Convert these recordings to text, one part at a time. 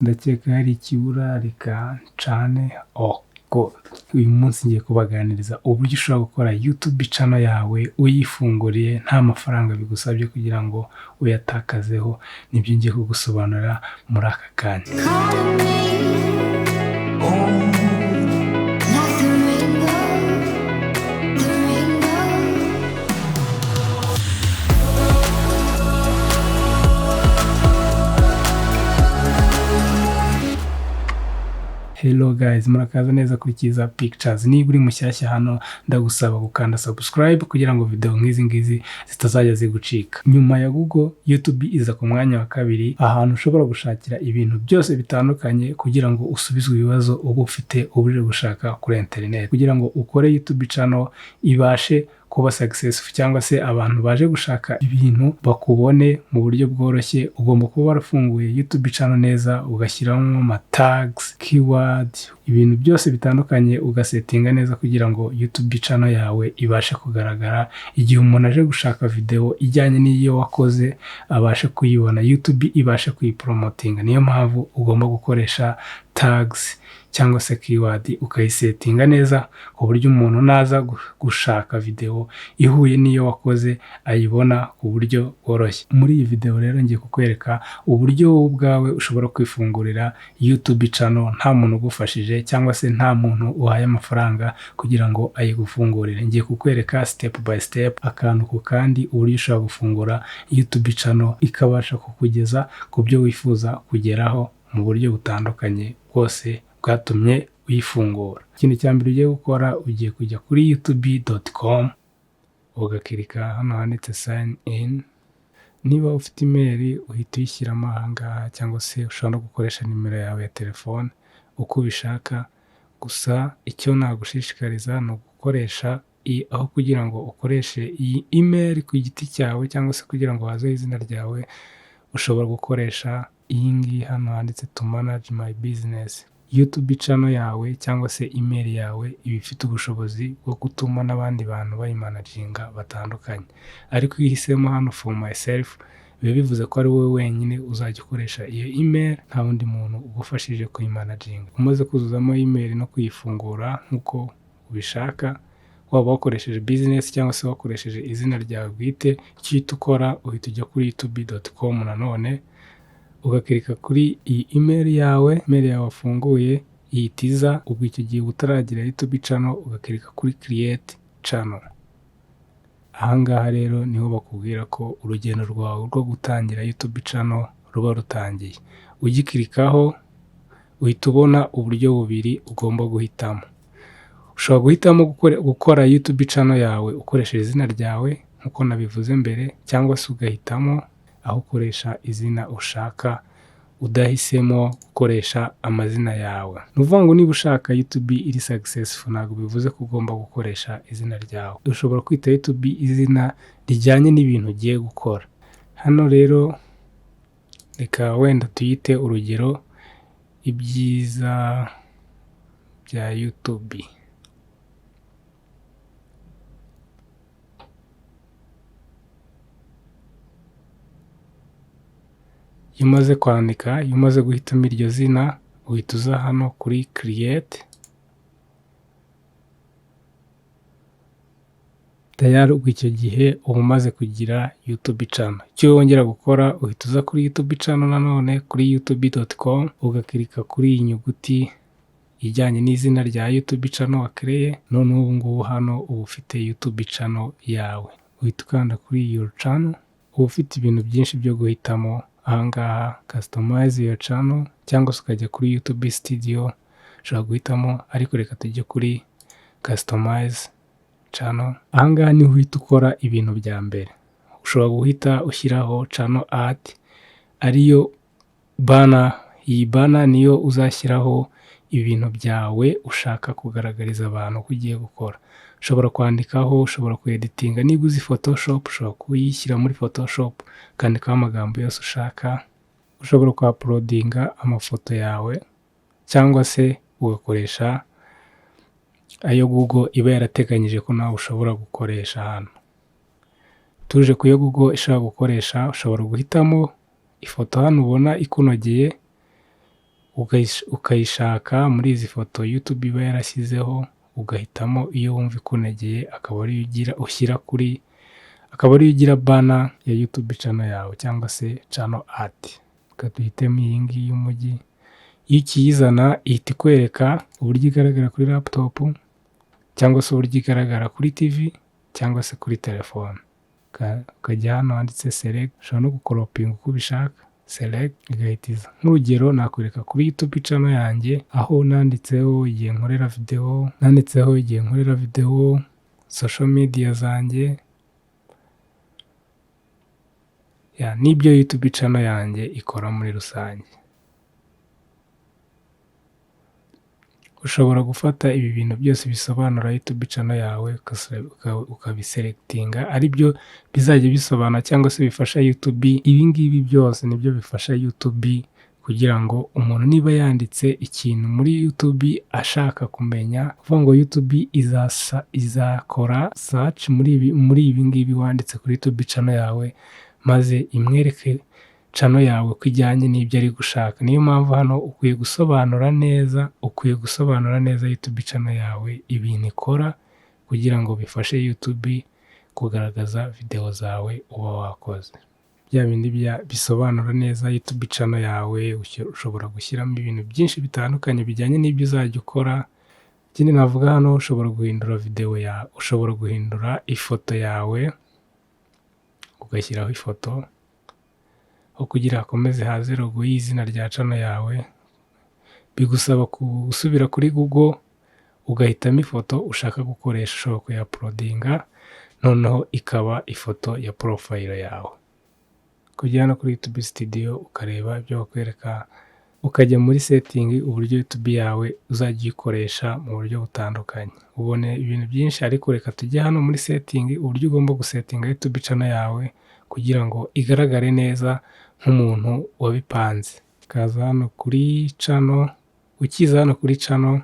Ndakeka hari ikibura, reka ncane. Oh God. Uyu munsi ngiye kubaganiriza uburyo ushobora gukora YouTube channel yawe uyifunguriye nta mafaranga bigusabye kugira ngo uyatakazeho. Nibyo ngiye kugusobanurira muri aka kanya. Calling me like the rainbow, the rainbow. Hello guys, murakaza neza kuri Cyiza Pictures. Niba uri mushyashya hano, ndagusaba gukanda subscribe kugira ngo video nk'izi ngizi zitazajya zigucika. Nyuma ya Google, YouTube iza ku mwanya wa kabiri, ahantu ushobora gushakira ibintu byose bitandukanye kugira ngo usubizwe ibibazo uba ufite uba uri gushaka kuri internet. Kugira ngo ukore YouTube channel ibashe kuba successful cyangwa se abantu baje gushaka ibintu bakubone mu buryo bworoshye, ugomba kuba warafunguye YouTube channel neza, ugashyiramo ama tags, keyword, ibintu byose bitandukanye, ugasetinga neza kugira ngo YouTube channel yawe ibashe kugaragara. Igihe umuntu aje gushaka video ijyanye n'iyo wakoze, abashe kuyibona, YouTube ibashe kuyipromotinga. Niyo mpamvu ugomba gukoresha tags cyangwa se keyword, ukayisetinga neza ku buryo umuntu naza gushaka video ihuye n'iyo wakoze ayibona ku buryo bworoshye. Muri iyi video rero ngiye kukwereka uburyo wowe ubwawe ushobora kwifungurira YouTube channel nta muntu ugufashije cyangwa se nta muntu uhaye amafaranga kugira ngo ayigufungurire. Ngiye kukwereka step by step, akantu ku kandi, uburyo ushobora gufungura YouTube channel ikabasha kukugeza ku byo wifuza kugeraho mu buryo butandukanye bwose bwatumye uyifungura. Ikintu cya mbere ugiye gukora, ugiye kujya kuri youtube.com, ugakirika hano handitse sign in. Niba ufite email uhita uyishyiramo aha ngaha, cyangwa se ushobora no gukoresha nimero yawe ya telefone uko ubishaka. Gusa icyo nagushishikariza ni ugukoresha aho kugira ngo ukoreshe iyi email ku giti cyawe cyangwa se kugira ngo hazeho izina ryawe, ushobora gukoresha iyi ngiyi hano handitse "to manage my business". YouTube channel yawe cyangwa se email yawe iba ifite ubushobozi bwo gutuma n'abandi bantu bayimanaginga batandukanye, ariko iyo uhisemo hano "for myself", biba bivuze ko ari wowe wenyine uzajya ukoresha iyo email, nta wundi muntu ugufashije kuyimanaginga. Umaze kuzuzamo email no kuyifungura nk'uko ubishaka, waba wakoresheje business cyangwa se wakoresheje izina ryawe bwite, icyo uhita ukora, uhita ujya kuri youtube.com, nanone ugakirika kuri iyi email yawe, email yawe wafunguye ihita iza. Ubwo icyo gihe uba utaragira YouTube channel, ugakirika kuri create channel. Aha ngaha rero niho bakubwira ko urugendo rwawe rwo gutangira YouTube channel ruba rutangiye. Ugikirikaho uhita ubona uburyo bubiri ugomba guhitamo. Ushobora guhitamo gukora YouTube channel yawe ukoresheje izina ryawe nk'uko nabivuze mbere, cyangwa se ugahitamo aho ukoresha izina ushaka udahisemo gukoresha amazina yawe. Ni ukuvuga ngo niba ushaka YouTube iri successful, ntabwo bivuze ko ugomba gukoresha izina ryawe. Ushobora kwita YouTube izina rijyanye n'ibintu ugiye gukora. Hano rero reka wenda tuyite, urugero, ibyiza bya YouTube. Iyo umaze kwandika, iyo umaze guhitamo iryo zina, uhita uza hano kuri create. Tayari ubwo icyo gihe uba umaze kugira YouTube channel. Icyo wongera gukora, uhita uza kuri YouTube channel nanone kuri youtube.com, ugakirika kuri iyi nyuguti ijyanye n'izina rya YouTube channel wakereye. Noneho ubu ngubu hano uba ufite YouTube channel yawe. Uhita ukanda kuri your channel, uba ufite ibintu byinshi byo guhitamo ahangaha: customize your channel cyangwa se ukajya kuri YouTube Studio, ushobora guhitamo, ariko reka tujye kuri customize channel. Ahangaha niho uhita ukora ibintu bya mbere. Ushobora guhita ushyiraho channel art, ariyo banner. Iyi banner niyo uzashyiraho ibintu byawe ushaka kugaragariza abantu ko ugiye gukora. Ushobora kwandikaho, ushobora kuyeditinga. Niba uzi Photoshop, ushobora kuyishyira muri Photoshop ukandikaho amagambo yose ushaka. Ushobora kuhauploadinga amafoto yawe cyangwa se ugakoresha ayo Google iba yarateganyije ko nawe ushobora gukoresha hano. Tuje ku yo Google ishobora gukoresha, ushobora guhitamo ifoto hano ubona ikunogeye. Ukayishaka muri izi foto YouTube iba yarashyizeho, ugahitamo iyo wumva ikunogeye, akaba ariyo ugira ushyira kuri, akaba ariyo ugira banner ya YouTube channel yawe cyangwa se channel art. Reka duhitemo iyi ngiyi y'umujyi. Iyo ukiyizana ihita ikwereka uburyo igaragara kuri laptop cyangwa se uburyo igaragara kuri TV cyangwa se kuri telefone. Ukajya hano handitse select, ushobora no gucropinga uko ubishaka, select igahita iza. Nk'urugero nakwereka kuri YouTube channel yanjye aho nanditseho igihe nkorera video, nanditseho igihe nkorera video, social media zanjye, n'ibyo YouTube channel yanjye ikora muri rusange. Ushobora gufata ibi bintu byose bisobanura YouTube channel yawe ukabiselectinga, ari byo bizajya bisobanura cyangwa se bifasha YouTube. Ibi ngibi byose nibyo bifasha YouTube kugira ngo umuntu niba yanditse ikintu muri YouTube ashaka kumenya, kuvuga ngo YouTube izakora search muri ibi ngibi wanditse kuri YouTube channel yawe, maze imwereke channel yawe ko ijyanye n'ibyo ari gushaka. Niyo mpamvu hano ukwiye gusobanura neza, ukwiye gusobanura neza YouTube channel yawe ibintu ikora, kugira ngo bifashe YouTube kugaragaza video zawe uba wakoze. Bya bindi bisobanura neza YouTube channel yawe, ushobora gushyiramo ibintu byinshi bitandukanye bijyanye n'ibyo uzajya ukora. Ikindi navuga hano, ushobora guhindura video yawe, ushobora guhindura ifoto yawe, ugashyiraho ifoto aho kugira hakomeze haze logo y'izina rya channel yawe. Bigusaba gusubira kuri Google ugahitamo ifoto ushaka gukoresha, ushobora kuyauploadinga noneho ikaba ifoto ya profile yawe. Kujya hano kuri YouTube studio ukareba ibyo bakwereka, ukajya muri setting uburyo YouTube yawe uzajya uyikoresha mu buryo butandukanye. Ubone ibintu byinshi, ariko reka tujye hano muri setting, uburyo ugomba gusettinga YouTube channel yawe kugira ngo igaragare neza nk'umuntu wabipanze. Ukaza hano kuri channel, ukiza hano kuri channel,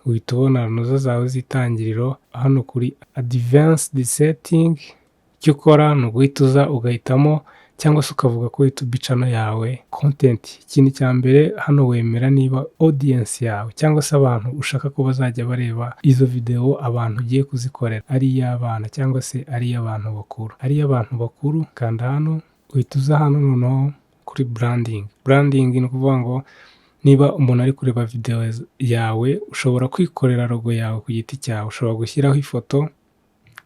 uhita ubona nozo zawe z'itangiriro. Hano kuri advanced setting, icyo ukora ni uguhita uza ugahitamo cyangwa se ukavuga ko YouTube channel yawe content. Ikintu cya mbere hano wemera niba audience yawe cyangwa se abantu ushaka ko bazajya bareba izo video, abantu ugiye kuzikorera ari iy'abana cyangwa se ari iy'abantu bakuru. Ari iy'abantu bakuru, kanda hano, uhita uza hano noneho kuri branding. Branding ni ukuvuga ngo niba umuntu ari kureba video yawe, ushobora kwikorera logo yawe ku giti cyawe. Ushobora gushyiraho ifoto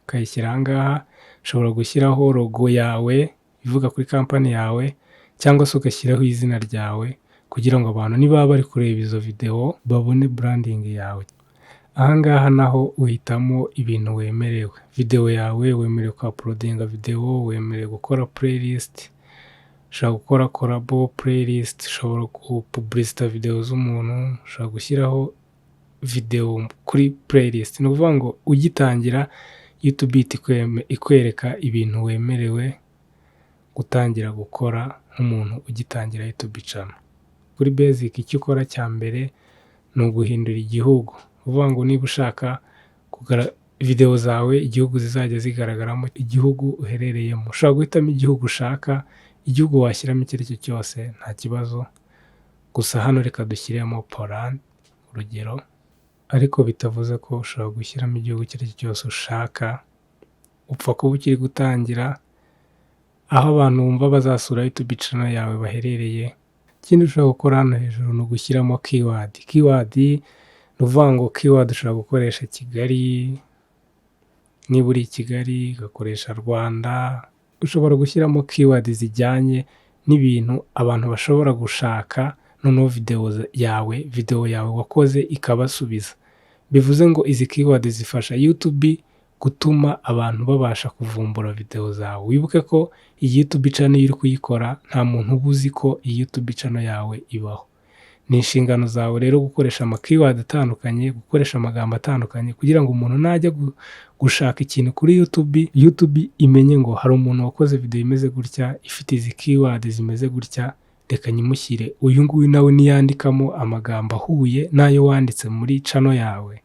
ukayishyira aha ngaha, ushobora gushyiraho logo yawe ivuga kuri company yawe, cyangwa se ugashyiraho izina ryawe kugira ngo abantu niba bari kureba izo video babone branding yawe. Aha ngaha naho uhitamo ibintu wemerewe. Video yawe wemerewe kuuploadinga video, wemerewe gukora playlist, ushobora gukora collabo playlist, ushobora gupublicita video z'umuntu, ushobora gushyiraho video kuri playlist. Ni ukuvuga ngo ugitangira YouTube ihita ikwereka ibintu wemerewe gutangira gukora nk'umuntu ugitangira YouTube channel. Kuri basic icyo ukora cya mbere ni uguhindura igihugu. Ni ukuvuga ngo niba ushaka video zawe igihugu zizajya zigaragaramo, igihugu uherereyemo. Ushobora guhitamo igihugu ushaka, igihugu washyiramo icyo ari cyo cyose nta kibazo, gusa hano reka dushyiremo Poland urugero, ariko bitavuze ko ushobora gushyiramo igihugu icyo ari cyo cyose ushaka, upfa kuba ukiri gutangira, aho abantu bumva bazasura YouTube channel yawe baherereye. Ikindi ushobora gukora hano hejuru ni ugushyiramo keyword. Keyword ni ukuvuga ngo keyword ushobora gukoresha Kigali, niba uri i Kigali ugakoresha Rwanda, ushobora gushyiramo keyword zijyanye n'ibintu abantu bashobora gushaka, noneho video yawe wakoze ikabasubiza. Bivuze ngo izi keyword zifasha YouTube gutuma abantu babasha kuvumbura video zawe. Wibuke ko iyi YouTube channel iyo uri kuyikora nta muntu uba uzi ko iyi YouTube channel yawe ibaho. Ni inshingano zawe rero gukoresha ama keyword atandukanye, gukoresha amagambo atandukanye kugira ngo umuntu najya gushaka ikintu kuri YouTube, YouTube imenye ngo hari umuntu wakoze video imeze gutya, ifite izi keyword zimeze gutya, reka nyimushyire. Uyu nguyu nawe niyandikamo amagambo ahuye n'ayo wanditse muri channel yawe,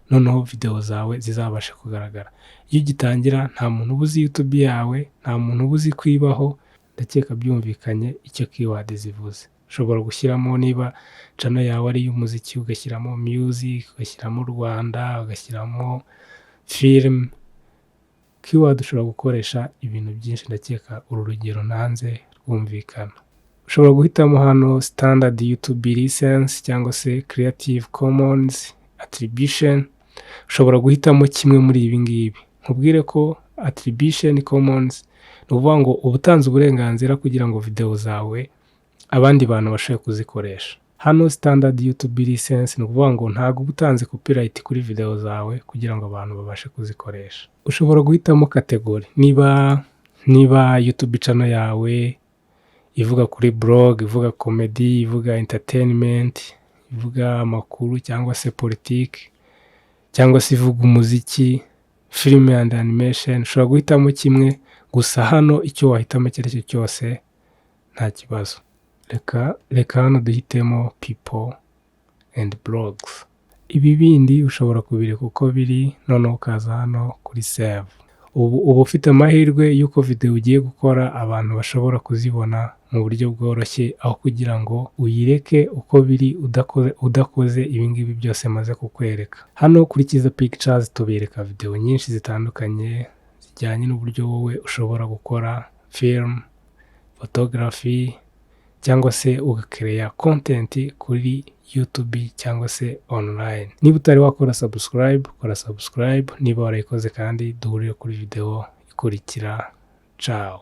noneho video zawe zizabasha kugaragara. Iyo ugitangira nta muntu uba uzi YouTube yawe, nta muntu uba uzi ko ibaho, ndakeka byumvikanye icyo keyword zivuze. Ushobora gushyiramo niba channel yawe ari iy'umuziki, ugashyiramo music, ugashyiramo Rwanda, ugashyiramo film. Keyword ushobora gukoresha ibintu byinshi, ndakeka uru rugero ntanze rwumvikana. Ushobora guhitamo hano standard YouTube license cyangwa se Creative Commons attribution. Ushobora guhitamo kimwe muri ibi ngibi. Nkubwire ko attribution commons ni ukuvuga ngo uba utanze uburenganzira kugira ngo videwo zawe abandi bantu bashobore kuzikoresha. Hano standard YouTube license ni ukuvuga ngo ntabwo uba utanze copyright kuri videwo zawe kugira ngo abantu babashe kuzikoresha. Ushobora guhitamo category, niba YouTube channel yawe ivuga kuri blog, ivuga comedy, ivuga entertainment, ivuga amakuru cyangwa se politiki, cyangwa se ivuga umuziki, film and animation, ushobora guhitamo kimwe gusa. Hano icyo wahitamo icyo ari cyo cyose nta kibazo. Reka hano duhitemo people and blogs. Ibi bindi ushobora kubireka uko biri, noneho ukaza hano kuri save. Ubu uba ufite amahirwe y'uko videwo ugiye gukora abantu bashobora kuzibona mu buryo bworoshye, aho kugira ngo uyireke uko biri udakoze ibi ngibi byose maze kukwereka. Hano kuri Cyiza Pictures tubereka videwo nyinshi zitandukanye zijyanye n'uburyo wowe ushobora gukora film, photography, cyangwa se ugakereya content kuri YouTube cyangwa se online. Niba utari wakora subscribe, kora subscribe. Niba warayikoze kandi, duhurire kuri videwo ikurikira. Ciao.